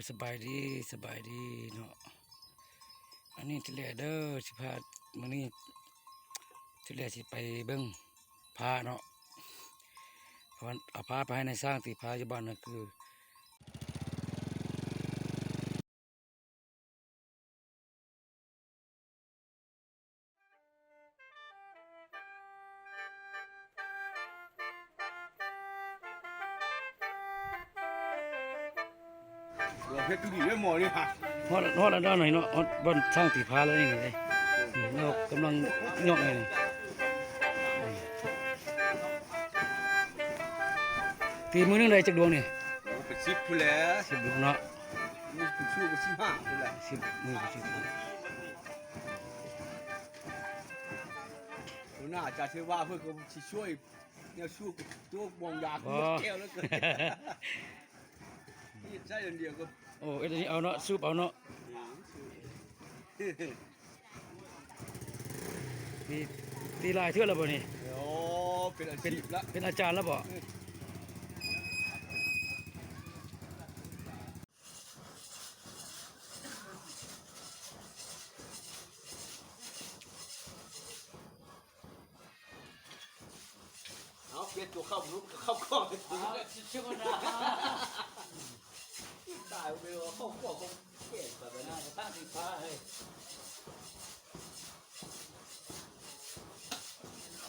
ສະບາຍດີ ສະບາຍດີເນາະ. ອັນນີ້ທີແລກເດີ ຊິພາ ມື້ນີ້ທີແລກຊິໄປເບິ່ງພາເນາະ ເພາະວ່າເອົາພາໄປໃຫ້ນາຍຊ່າງຕີພາຢູ່ບ້ານນະຄື ເຮັດຢູ່ນີ້ເດ້ໝໍນີ້ຫະ ຮອດ ຮອດອັນນັ້ນເນາະ ຮອດບ່ອນຊ່າງຕີພາແລ້ວນີ້ເດ້. ນີ້ເນາະ ກຳລັງຍົກນີ້ ຕີມື້ໜຶ່ງໄດ້ຈັກດວງນີ້? ໂອ້ ເປັນສິບພຸ້ນແຫຼະ ສິບດວງເນາະ. ມື້ຄືຊິບຫ້າພຸ້ນແຫຼະ ສິບ ມື້ຄືຊິບຫ້າ. ຫົວໜ້າອາຈານເທວາເພິ່ນກໍຊິຊ່ວຍແນວສູບຕົວບອງຢາ ບໍ່ ໝົດແກ້ວແລ້ວກໍ ເຮັດໃຊ້ອັນດຽວກໍ ໂອ້ ເຮັດອັນນີ້ເອົາເນາະ ສູບເອົາເນາະ. ອືມ ຕີ ຕີຫຼາຍເທື່ອແລ້ວບໍ່ນີ້? ໂອ້ ເປັນອາຊີບລະ ເປັນ ເປັນອາຈານລະບໍ່? ເອີ ເອົາ ປ່ຽນຕົວເຂົ້າ ເຂົ້າກ້ອງ ເອົາ ຊິ ຊິ ຕາຍໄປແລ້ວ ເຂົ້າກ້ອງ ແກ່ງໄປແລ້ວ ໜ້າຈະຕັ້ງສີຟ້າເຮີ້ຍ.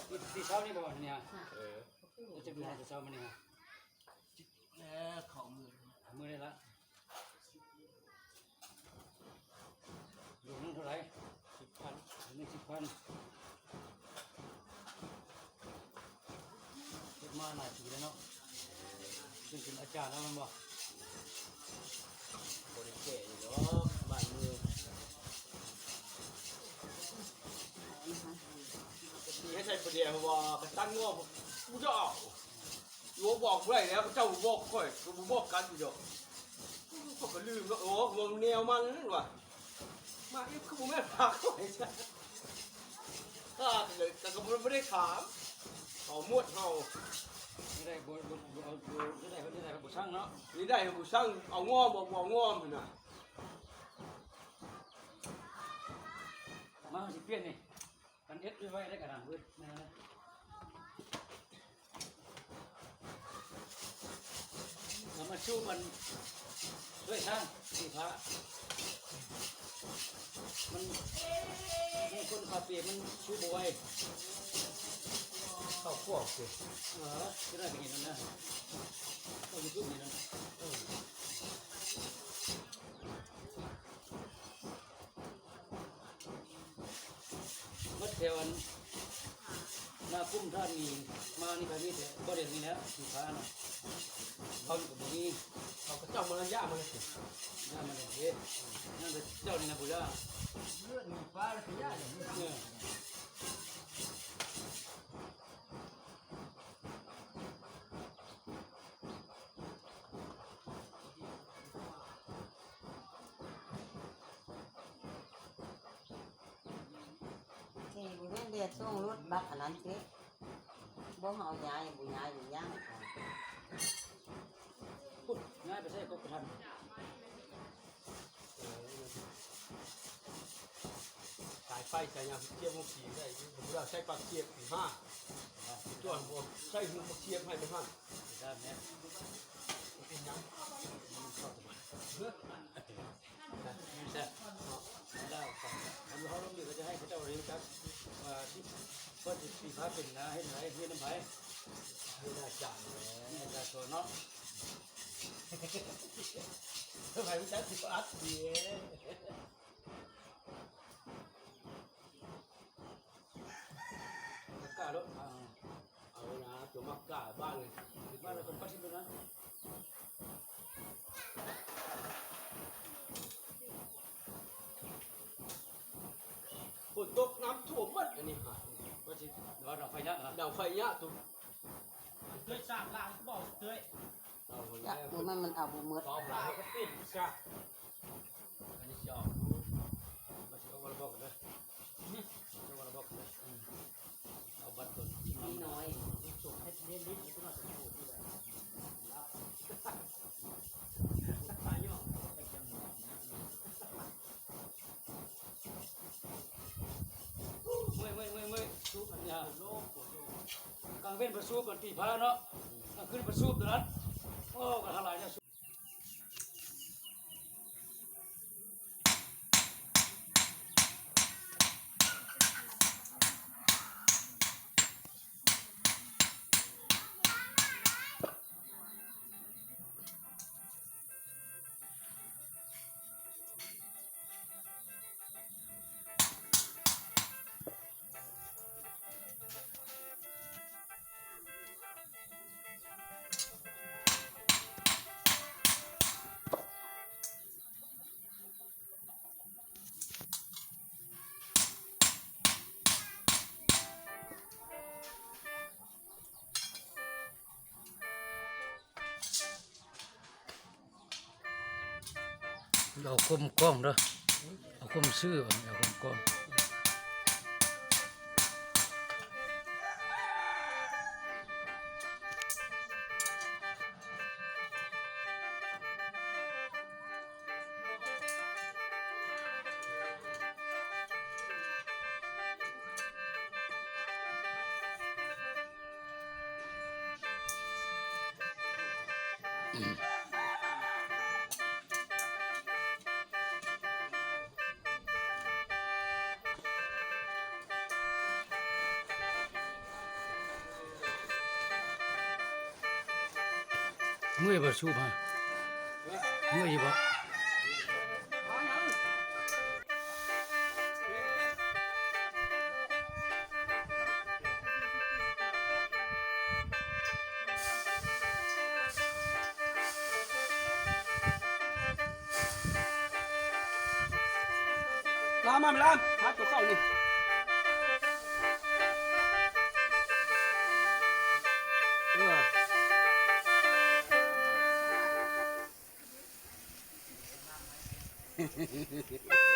ຕີ ຕີເຊົ້ານີ້ບໍ່ນີ້? ເອີ ຈະດູແຕ່ເຊົ້າມານີ້ ແລ້ວເຂົ້າມື ເຂົ້າມືໄດ້ລະ. ດວງໜຶ່ງເທົ່າໃດ? ສິບພັນ ດວງໜຶ່ງສິບພັນ. ເຮັດມາຫຼາຍປີແລ້ວເນາະ ເປັນ ເປັນອາຈານແລ້ວແມ່ນບໍ່? ບໍ່ໄດ້ແກ່ຢູ່ດອກ ບ້ານເມືອງ ເຮັດໃຫ້ປະເດຍວ່າກະຕັ້ງງົວ ຜູ້ເຈົ້າ ໂອ້ ບອກບໍ່ໄດ້ແລ້ວ ເຂົາເຈົ້າບໍ່ບອກຂ້ອຍ ກໍບໍ່ບອກກັນຢູ່ດອກ. ຂ້ອຍກໍລືມເນາະ ໂອ້ ແນວມັນວ່າ ມາອີກຄືບໍ່ແມ່ນພາຂ້ອຍ ຂ້າໄປເລີຍ ແຕ່ກໍບໍ່ໄດ້ຖາມ ເອົາໝົດເຮົາ ນີ້ໄດ້ບໍ່ ບໍ່ ບໍ່ເອົາ ບໍ່ໄດ້ ບໍ່ໄດ້ ບໍ່ສັ່ງເນາະ ນີ້ໄດ້ບໍ່ສັ່ງ ເອົາງໍບໍ່ ບໍ່ເອົາງໍຫັ້ນນະ. ມາ ເຮົາຊິປ່ຽນນີ້ ກັນເອັດໄວ້ໄດ້ກະດານເວີຍ ແມ່ນແລ້ວ ເອົາມາຊູບມັນດ້ວຍທາງສີຟ້າ ມັນ ມັນຄົນຄາເຟມັນຊູບໍ່ໄຫວ ເຂົ້າຄວບຊິ ເອີ ຈະໄດ້ໄປເຫັນນັ້ນນະ ເຂົ້າຢູທູບນີ້ນະ ເອີ. ໝົດແຖວອັນນາກຸມທານີມານີ້ກໍມີແຕ່ບໍ່ໄດ້ມີແລ້ວ ສີຟ້ານະ ເຂົາກໍບໍ່ມີ ເຂົາກໍເຈົ້າມາລະຍະມາແລ້ວຕິ ຍະມາແລ້ວເດ້ ຍັງແຕ່ເຈົ້ານີ້ນະບໍ່ລະ ເລືອດມີຟ້າແລ້ວກໍຍະເລີຍ ເອີ. ນີ້ບໍ່ແມ່ນແດດສົ່ງລົດບັກອັນນັ້ນຕິ ບໍ່ເຮົາຍ້າຍ ບໍ່ຍ້າຍ ບໍ່ຍ່າງ ພຸ້ນ ຍ້າຍໄປໃສ່ກົກກະທັນ. ເອີ ສາຍໄຟສາຍຫຍັງ ສຽບຫົວຂີໄດ້ຢູ່ ບໍ່ໄດ້ໃຊ້ປາກສຽບປີຫ້າ ຕົວບໍ່ໃຊ້ຫົວປາກສຽບໃຫ້ມັນຫັ້ນ ໄດ້ແມ່ນ ເປັນຫຍັງ ແຊບ ແລ້ວເຮົາລົງນີ້ກໍຈະໃຫ້ເຂົາເຈົ້າເຮັດຈັກວ່າ ເພິ່ນຊິ ຊິພາເປັນນາເຮັດໃດ ເຮັດນຳໃຜ ເຮັດອາຈານແຫຼະ ເຮັດອາຈານສອນເນາະ. ໃຜຮູ້ຈັກຊິອັດດີ ມັກກ້າໂລດ ເອົານະ ຕົວມັກກ້າບ້ານເລີຍ ບ້ານເລີຍ ຕ້ອງປັດສິບໂລດນະ ຝົນຕົກນ້ຳຖ້ວມໝົດອັນນີ້ຫາ ວ່າຊິ ວ່າດັງໄຟຍາກນະ ດັງໄຟຍາກຕົວ ເຄີຍສາມລ້ານບໍ່ເຄີຍ ຈັກ ບໍ່ແມ່ນມັນເອົາບໍ່ໝົດ ສອງລ້ານກໍປິດຊະ ອັນນີ້ຊິອອກ ວ່າຊິເອົາບໍ່ລະບອກກັນເດີ ເອົາບໍ່ລະບອກກັນເດີ ເອົາບັດຕົນ ມີນ້ອຍ ສົ່ງໃຫ້ເລນລິດ ແລ້ວກໍມາສະໂພດນີ້ແຫຼະ ລະ ປາຍອກ ເປັນປະສູບ ມັນຕີພາເນາະ ກາງຄືນປະສູບຕົວນັ້ນ ໂອ້ ກະທາຫຼາຍແນວ. ເອົາຄົມກ້ອງເດີ ເອົາຄົມຊື່ ເອົາຄົມກ້ອງ. ເມື່ອຍບໍ່ ສູບຫາ ເມື່ອຍຢູ່ບໍ່? ລາມມາ ລາມ ຫາຕົວເກົ່ານີ້ ເອີ.